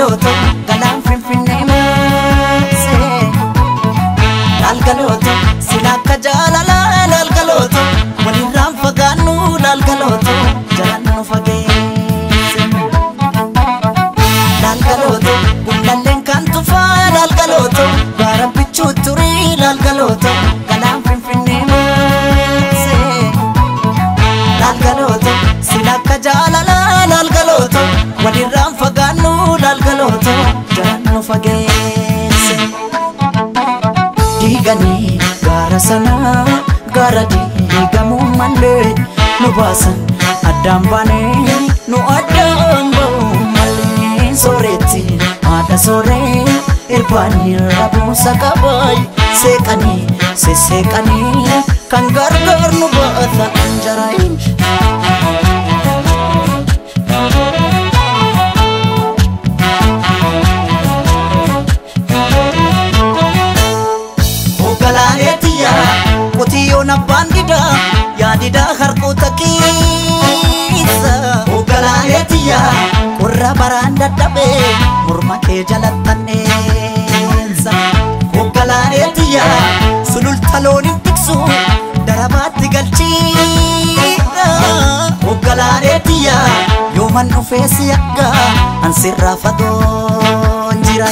Laalgalooto galaan Finfinnee maasee. Laalgalooto sila akka jaalalaa laalgalooto walirraan fagaannu laalgalooto jalaan nu fageesse. Laalgalooto gullalleen kan tufaa laalgalooto gaara bichuu turii laalgalooto galaan Finfinnee maasee. Laalgalooto sila akka jaalalaa laalgalooto walirraan fagaannu laalgalooto jalaan nu fageesse. Diiganii gaara sanaa gaara diigamuu malee nu baasan addaan baanee nu addaan ba'uu malee sooretti haadha sooree irbaanii rabuusa qabaay seeqanii sesseeqanii kan gargaar nu baata anjaraayin. Qotiyyoon abbaan didaa yaadidaa harkoota keessa. Ogalaaleetiyyaa qorra baraan dadhabee morma kee jalattanneessa. Ogalaaleetiyyaa sululta looniin tiksu darabaatti galchiidha. Ogalaaleetiyyaa yooman dhufee si akka ansirraa fagoon jira.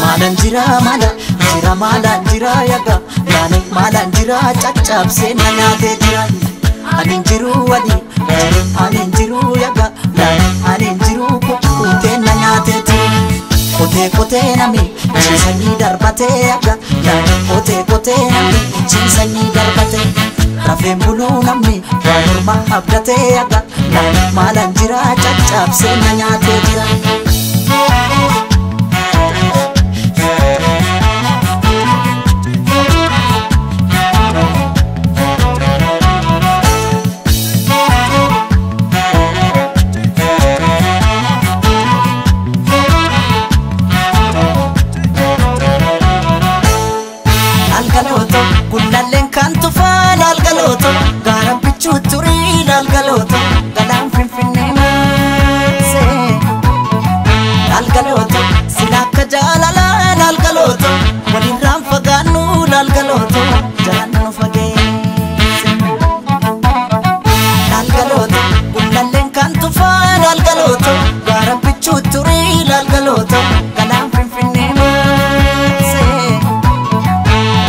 Maalaan jira maala jira maalaan jira yaga laale maalaan jira caccabsee na nyaatee jira. Ani jiru wali ani jiru yaga laale ani jiru kukkutee na nyaatee jira. Kotee kotee nami ciisanii darbatee yaga laale kotee kotee nami ciisanii darbatee. Rafeen buluu namni waan morma abdatee yaga laale maalaan jira caccabsee na nyaatee jira. Laalgalooto gullalleen kan tufaa laalgalooto gaara bichuu turii laalgalooto galaan Finfinnee maasee. Laalgalooto sila akka jaalalaa laalgalooto walirraan fagaannu laalgalooto jalaan nu fageesse. Laalgalooto gullalleen kan tufaa laalgalooto gaara bichuu turii laalgalooto galaan Finfinnee maasee.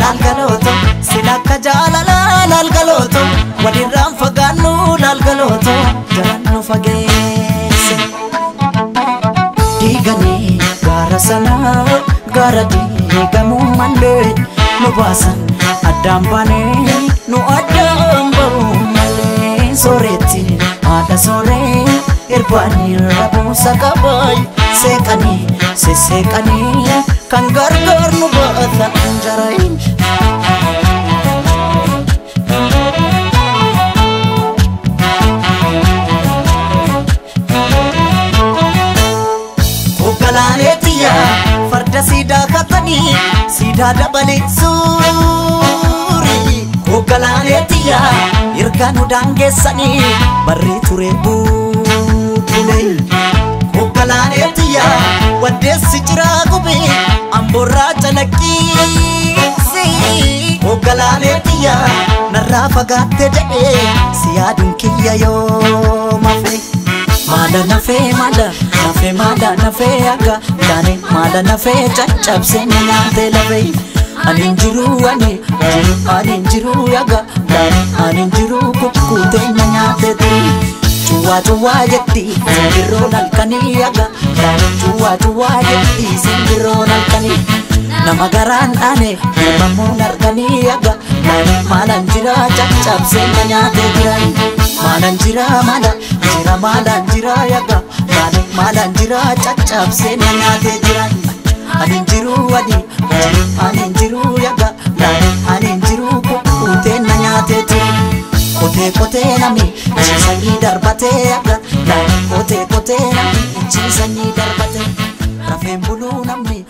Laalgalooto sila akka jaalalaa laalgalooto walirraan fagaannu laalgalooto jalaan nu fageesse. Diiganii gaara sanaa gaara diigamuu malee nu baasan addaan baanee nu addaan ba'uu malee sooretti haadha sooree irbaanii rabuusa qabaay seeqanii sesseeqanii kan gargaar nu baata anjaraayin. Ogalaaleetiyyaa farda siidaa katanii siidaa dabalee suurii. Ogalaaleetiyyaa erga nu daangeessanii barri ture buubulee. Ogalaaleetiyyaa waddeessi jiraa gubee amboorraa calaqqiisi. Ogalaaleetiyyaa narraa fagaatte jedhee si yaaduun kiyya yoo mafe. Maala nafee maala nafee maala nafee akka laale maala nafee caccabsee na nyaatee lafee. Ani jiru ani jiru ani jiru yaga laale ani jiru kukkutee na nyaatee turi. Cuwaa cuwaa jetti simbirroon halkanii yaga laale cuwaa cuwaa jetti simbirroon halkanii. Nama garaan dhaane mormamuun arganii yaga laale maalaan jira caccabsee na nyaatee jira. Maalaan jira maala jira maalaan jira yaga laale maalaan jira caccabsee na nyaatee jira. Ani jiru ani jiru ani jiru yaga laale ani jiru kukkutee na nyaatee jira. Kotee kotee nami ciisanii darbatee yaga laale kotee kotee nami ciisanii darbatee. Rafeen buluu namni.